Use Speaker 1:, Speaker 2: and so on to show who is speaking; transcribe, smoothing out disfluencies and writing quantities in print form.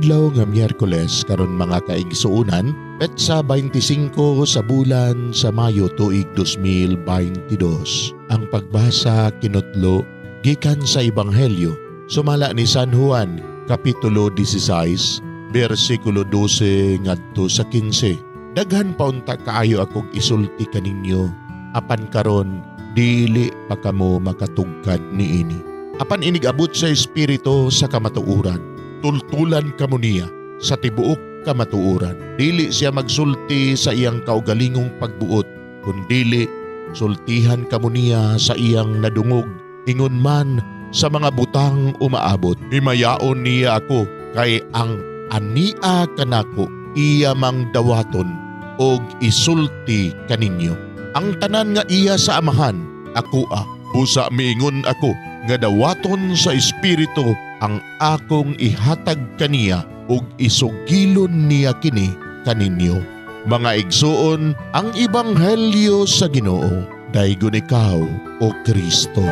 Speaker 1: Adlaw nga Miyerkules karon, mga kaigsuonan, petsa 25 sa bulan sa Mayo, tuig 2022. Ang pagbasa kinutlo gikan sa Ebanghelyo sumala ni San Juan, kapitulo 16, bersikulo 12 ngadto sa 15. Daghan pa unta kaayo akong isulti kaninyo, apan karon dili pa kamo makatugkad niini. Apan inig-abot sa Espiritu sa kamatuoran, tultulan kamo niya sa tibuok kamatuoran. Dili siya magsulti sa iyang kaugalingong pagbuot, kundili sultihan kamo niya sa iyang nadungog, ingon man sa mga butang umaabot. Himayaon niya ako kay ang ania kanako iya mang dawaton og isulti kaninyo. Ang tanan nga iya sa Amahan, akoa. Busa miingon ako nga dawaton sa Espiritu ang akong ihatag kaniya ug isugilon niya kini kaninyo. Mga igsuon, ang ebanghelyo sa Ginoo. Daygon ikaw, o Kristo.